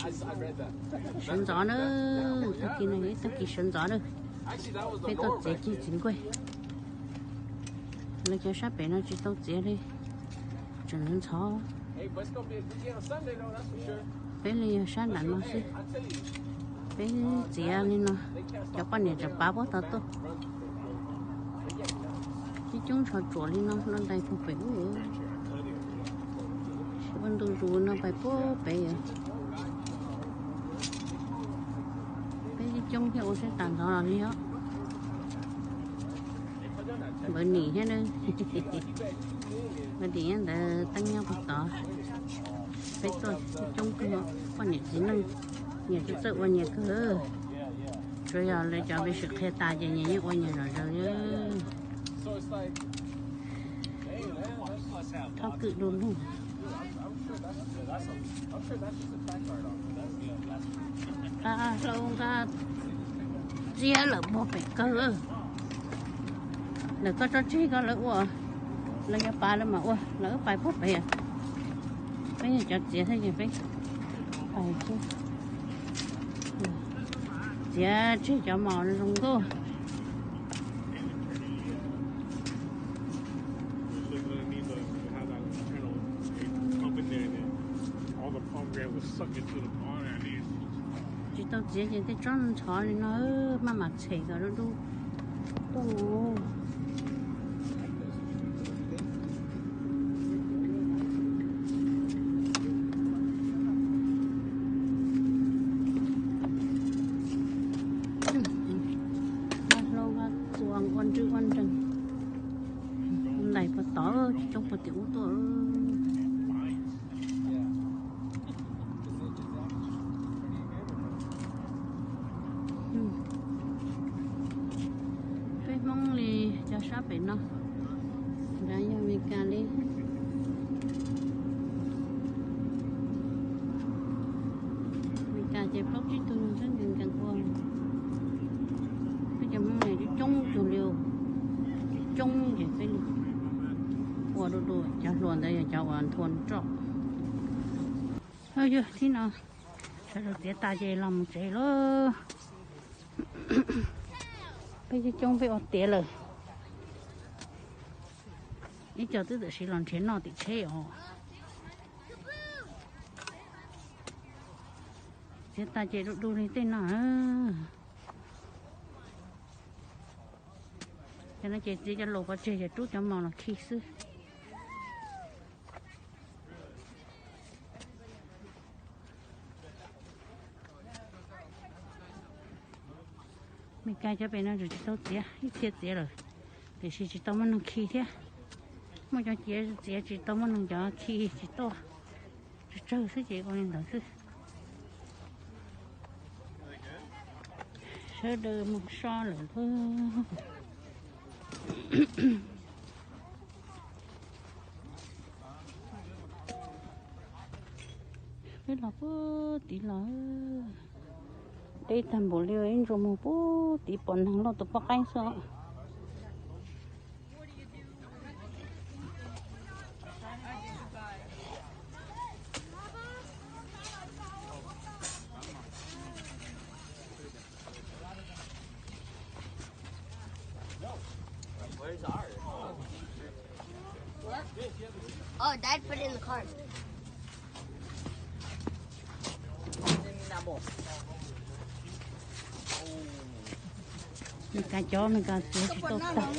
Sawv ntxov na, tag kis no yog ib tag kis sawv ntxov na. Peb tuaj txiav ceg txiv nkuaj. Lawv cov sab pem no tsis tau txiav li, tseem ntxhov. Peb li yog sab nram no xwb. Peb txiav li no, cov poj niam tseem pav puab tau tuaj. Coob coob ntsho tsuam li no, no ntais puag pem ub. Ua ntu zus no pais puag pem. Peb coob thiab ua siab tas ntxov los li os. Npawg Nim thiab na, npawg Nim nyob ntawd, Teeb nyob puag tod. Peb tuaj coob kawg, poj niam txiv neej nyias txawj txawj ua nyias kawg. Tsuas yog lawv cov pes swm qhia tas ces nyias yeej ua nyias zom zaws. Thov kwm du lug. Hlau nqa txiav lawm puag pem kawg. Lawv koj tso tseg koj lawv ua, lawv yuav pav lawv mam ua, lawv wb pais puag pem. Peb yog cov txiav thiab ces peb pais txiav tseg cov mos zoo nkauj. Tsis tau txiav ces tej tsob ntxhov li no, maj mam txhem kom du du tuaj mus. Hlau txuas ua ntswg ua nreeg. Ntais puag tod, tsis coob puag tim ub tuaj. Peb Hmoob li cov sab pem no, nrad yog Amelikas li. Amelikas ces plaub tsib tug neeg xwb nkees nkees ua. Peb cov Hmoob li coob coob kawg li, coob ces peb li ua du du. Cov hluas ntawd yog cov uas nthua roj. Yog thib no sawv daws txiav tas ces los mus tsev lauj. Peb coob coob peb ua tiav lawm. Ib co twb tam sim los nrhiav noj tim tsheb os. Txiav tas ces du du li tej no. Cov no ces txiav cov laus pov tseg ces rub cov mos los khi xwb. Amelikas cov pem no tseem tsis tau txiav, ib txhia txiav lawm, tiam sis tsis tau muaj neeg khi thiab. Muaj cov txiav txiav tsis tau muaj neeg, cov khi tsis tuaj, tsawg tsawg xwb ces ua li ntawd xwb. Sawv daws mus so lawm lauj. Peb los puag tid los, deb tag npaum li, ib ntsuas mus puag tid pom neeg luaj tus poj qaib xwb os. Oh, Dad put it in the car. Amelikas cov, Amelikas txiav tsis tau tag.